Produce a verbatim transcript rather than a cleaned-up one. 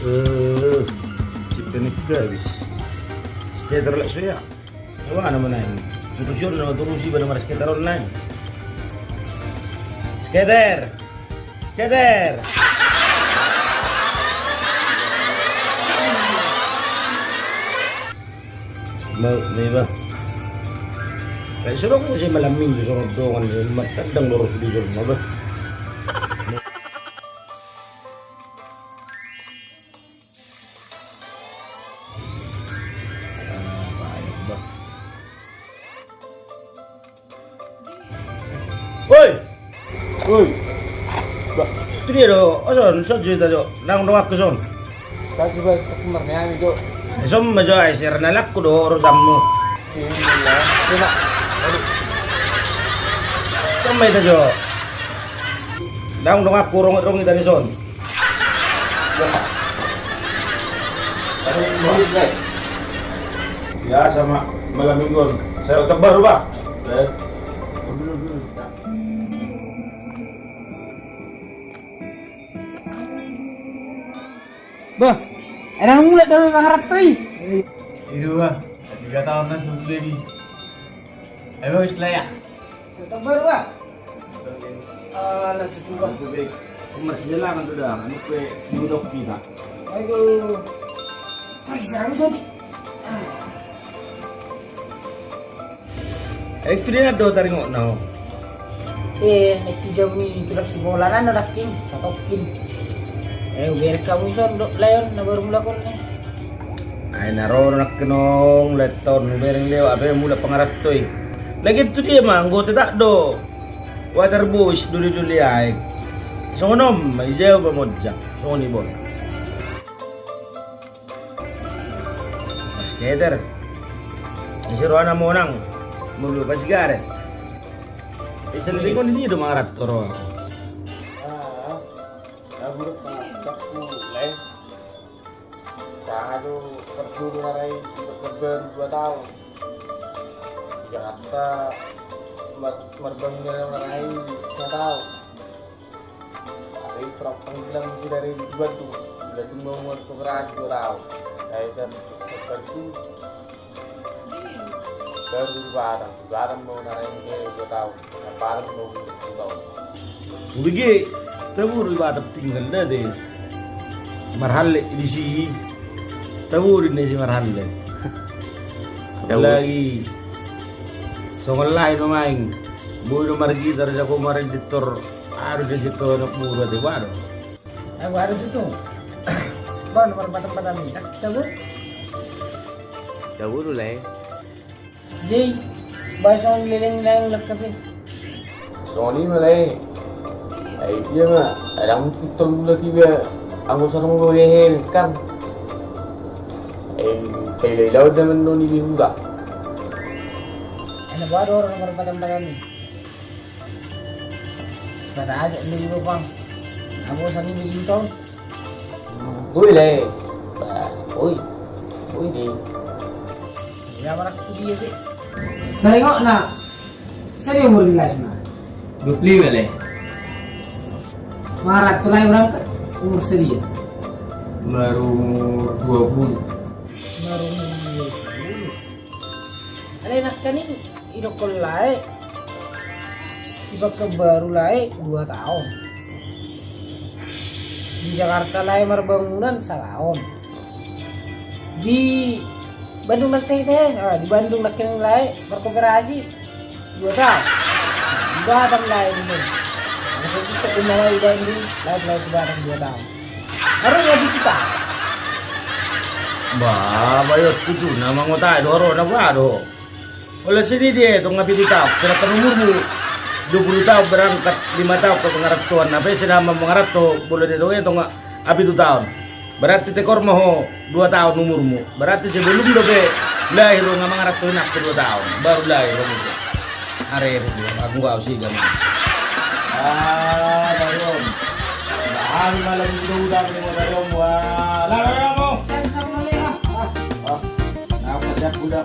Eh, si penik habis. Skater lek so ya. Coba nama naik. Turusi on nama turusi pada maras skater on naik. Skater. Skater. Bau, nih, Bang. Kayak serong musim malam minggu, serong dongan, matadang lurus di rumah, Bang. Ah, baik, Bang. Woi! Woi! Ba, tu dia do, oson, son cerita jo, nang dong aku son. Tadi ba, aku marneani jo. Son ma jo, ai, sirna lakku do, urusanmu. Iya, iya. Son ma ita jo. Nang dong aku, rong, rong ita ni son. Biasa ma malam mingguan. Saya otak baru, Bang. Bah, enak mulai dari pangarat tuh. Iya, Bang. Tiga tahun langsung lagi. Ayo, wis lah ya. Otak baru, Bang. Alah, tutu, Bang. Masih jalan tu dah, anu pe nyodok kita. Aduh. Ai, serang soti. Eh, tu dia do taringot na ho. Eh, itu jam ni, itu dah sekolah na, dah king, satokin. Eh, uber kamu son, dok layon, na baru mulakon ni. Ai na ro nangkin on, leton, hubereng leo, ape mula pangarat tuh. Lagi tu dia ma, anggo tetak do. Water boys, duli-duli aek. Songon on ma, ijau ba monjak, songon i bon. Skater. Isi rohana monang, mulu pasigaret. Isi leleng on ini do mangarat toro. Ah, ah, buruk, Bang. Sanga do parjolo na rai, di parbaru dua taon. Di Jakarta mar-, marbangun na rai, dua taon. Rai, torang panggilan sudah rai di Bandung. Di Bandung mau, mau koperasi dua taon. Saya, saya, saya Bandung. Baru di Batam. Di Batam mau na rai, dua taon. Apala mau dua taon. Ubege, tabo do i Batam tinggal da te. Marhalle disi. Tabo do inna disi marhalle. Apalagi songon lae pemain. Boi do margitar jago mareditor. Aduh, disi tu anak muda te, waduh. Eh, waduh, tutu. Bang, nomor Batam-Batam i. Tabo. Tabo do lae. Jei, bahasa leleng-leleng lengkap i. Songon i ma lae. Ai dia ma, adang mungkin tolu lagi ba, anggo sarung do hehe kan. Ai, tai lai lawan zaman do ni bihura. Enak banget orang, orang Batam-Batam i. Sepatu aja beli, Bang. Aku sani beli tong. Boi lae. Ba, boi. Boi di. Ya, mana tu dia sih? Taringot na. Sadia umur ni lae na? Dua puluh lima lae. Mangarat tu lae berangkat umur sadia? Baru umur dua puluh. Baru umur dua puluh. Alai nangkaning idokkon lae, di Pekanbaru lae dua taon. Di Jakarta lae marbangunan sataon. Di Bandung nangkaning, ah, di Bandung nangkaning lae markoperasi dua taon. Di Batam lae di son. Maksudnya di Bandung, lae, lae di Batam dua taon. Baru lagi kita. Ba, ba, iyo, tutu na mangotai do, ro na ba do. Olo, sini dia tong, apitu taon. Sedangkan umurmu dua puluh taon berangkat, lima taon pe mangarattoan. Apa sedang mangaratto, boleh dia tong, eh, tong, apitu taon. Berarti tekor ma ho dua taon umurmu. Berarti sebelum dope lahir ho nga mangaratto inangku dua taon. Baru lahir ho muse. Are, aku gak usah gama. Ah, Darion. Bahan malam udah-udah ni mo Darion. Wah, lah, lah, lah, mo. Saya sama Lea. Ah, ah. Nah, siap udah.